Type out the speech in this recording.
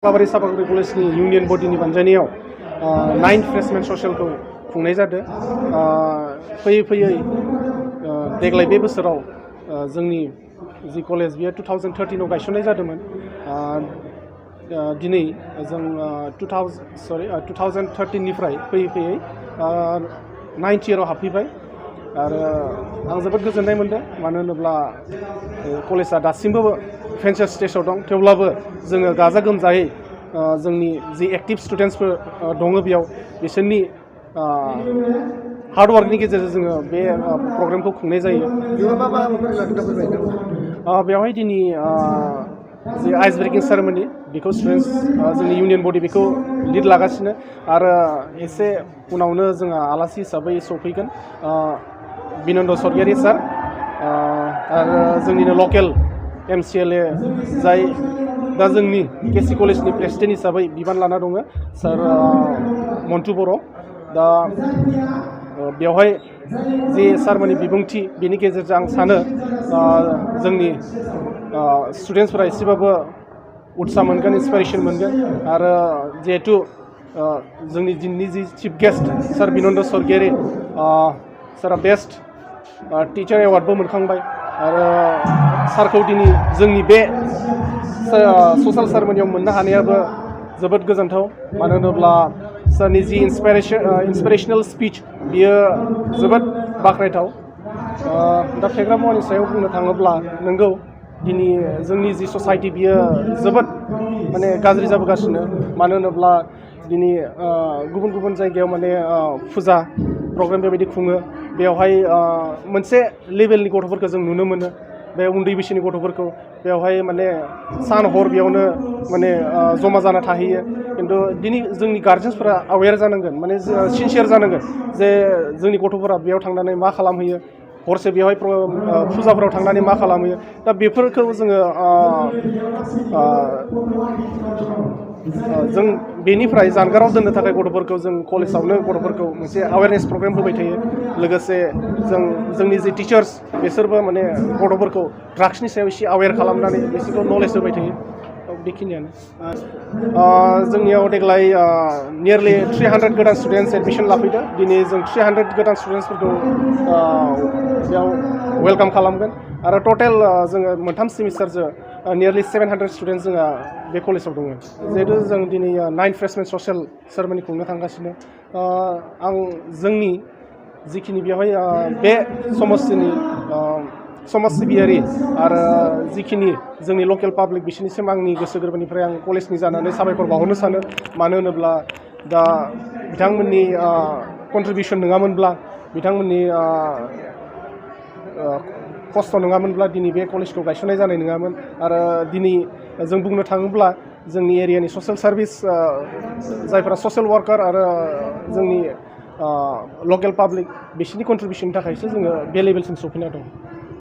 बाबारि सापागुरि कलेजनि union बडिनि बानजायनायाव 9th freshmen ससियेलखौ खुंनाय जादों। फैयै फैयै देग्लाय बे बोसोराव जोंनि जि कलेज बेयो 2013 आव गायसननाय जादोंमोन। दिनै जों 2013 निफ्राय फैयै फैयै 9th इयाराव हाबफैबाय आरो आं जोबोद गोजोननाय मोनदों। मानो होनोब्ला कलेजआ दासिमबो भेन्चार स्टेजाव दं, थेवब्लाबो जोङो गाजा गोमजायै जोंनि जि एक्टिभ स्टुडेन्टसफोर दङ बेयाव बिसोरनि हार्डवार्कनि गेजेरजों जोङो बे प्रग्रामखौ खुंनाय जायो। बेवहाय दिनै जि आइस ब्रेकिं सेरेमनि बेखौ स्टुडेन्टस जोंनि इउनियन बडि बेखौ लिड लागासिनो आरो एसे उनावनो जोंहा आलासि हिसाबै सफैगोन बिनन्द सरगियारि सार आरो जोंनिनो लकेल MCLA जाय दा जोंनि केसि कलेजनि प्रेसिडेन्ट हिसाबै बिबान लाना दङ सार मन्टु बर'। दा बेवहाय जि सारमोननि बिबुंथि बेनि गेजेरजों आं सानो जोंनि स्टुडेन्टसफोरा एसेबाबो उत्साह मोनगोन, इन्सपिरेसन मोनगोन आरो जिहेतु जोंनि दिनैनि जि चिफ गेस्ट सार बिनन्द सरगियारि सारा बेस्ट टिचार एवार्डबो मोनखांबाय आरो सारखौ दिनै जोंनि बे ससियेल सेरेमनियाव मोननो हानायाबो जोबोद गोजोनथाव। मानो होनोब्ला सारनि जि इन्सपिरेसनेल स्पिच बियो जोबोद बाख्नायथाव। दा फेग्रा मुवानि सायाव बुंनो थाङोब्ला नंगौ दिनै जोंनि जि ससाइटि बियो जोबोद माने गाज्रि जाबोगासिनो। मानो होनोब्ला दिनै गुबुन गुबुन जायगायाव माने फुजा प्रग्राम बेबायदि खुङो, बेवहाय मोनसे लेभेलनि गथ'फोरखौ जों नुनो मोनो, बे उन्दै बैसोनि गथ'फोरखौ बेवहाय माने सान हर बेयावनो माने जमा जाना थाहैयो। खिन्थु दिनै जोंनि गार्जेन्सफोरा एवेर जानांगोन, माने सिनसियार जानांगोन जे जोंनि गथ'फोरा बेयाव थांनानै मा खालामहैयो, हरसे बेवहाय फुजाफोराव थांनानै मा खालामहैयो। दा बेफोरखौ जोङो जों बेनिफ्राय जानगाराव दोननो थाखाय गथ'फोरखौ जों कलेजावनो गथ'फोरखौ मोनसे एवेरनेस प्रग्राम होबाय थायो। लोगोसे जोंनि जि टिचार्स बिसोरबो माने गथ'फोरखौ ड्राग्सनि सायाव एसे एवेर खालामनानै बिसोरखौ नलेज होबाय थायो। बेखिनियानो जोंनियाव देग्लाय नियारलि 300 गोदान स्टुडेन्टस एडमिसन लाफैदों। दिनै जों 300 गोदान स्टुडेन्टसफोरखौ बेयाव वेलकाम खालामगोन आरो टटेल जोङो मोनथाम सेमिस्टारजों नियारलि 700 स्टुडेन्टस जोंहा बे कलेजाव दङ। जिहेतु जों दिनै 9th फ्रेशमेन ससियेल सेरेमनि खुंनो थांगासिनो। आं जोंनि जिखिनि बेवहाय बे समस्थिनि समाज सिबियारि आरो जिखिनि जोंनि लकेल पाब्लिक बिसोरनिसिम आंनि गोसो गोरबोनिफ्राय आं कलेजनि जानानै साबायखर बावहरनो सानो। मानो होनोब्ला दा बिथांमोननि कन्ट्रिबिउसन नङामोनब्ला, बिथांमोननि खस्थ' नङामोनब्ला दिनै बे कलेजखौ गायसननाय जानाय नङामोन। आरो दिनै जों बुंनो थाङोब्ला जोंनि एरियानि ससियेल सार्भिस जायफोरा ससियेल वार्कार आरो जोंनि लकेल पाब्लिक बिसोरनि कन्ट्रिबिउसननि थाखायसो जोङो बे लेभेलसिम सफैना दं।